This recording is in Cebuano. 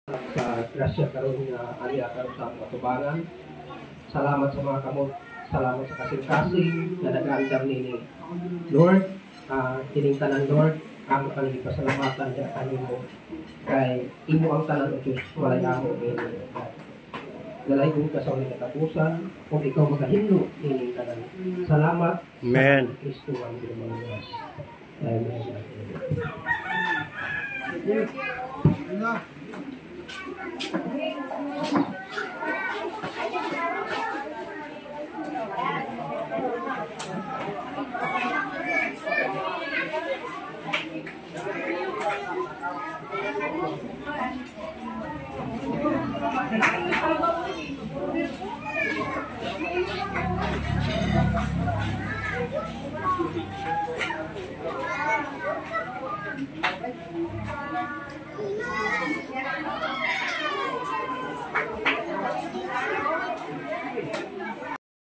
Sa grasya karon nga ania karon sa atong atubangan. Salamat sa mga kamot, salamat sa kasing-kasing nga nag-andam nini. Lord, kining tanan, Lord, amo kang gipasalamatan diha kanimo kay imo ang tanan, o Diyos, walay amo ini. Dalaygon ka sa walay katapusan kung ikaw magahinlo nining tanan. Salamat. Amen. Sa Kristo ang Ginoo. Amen.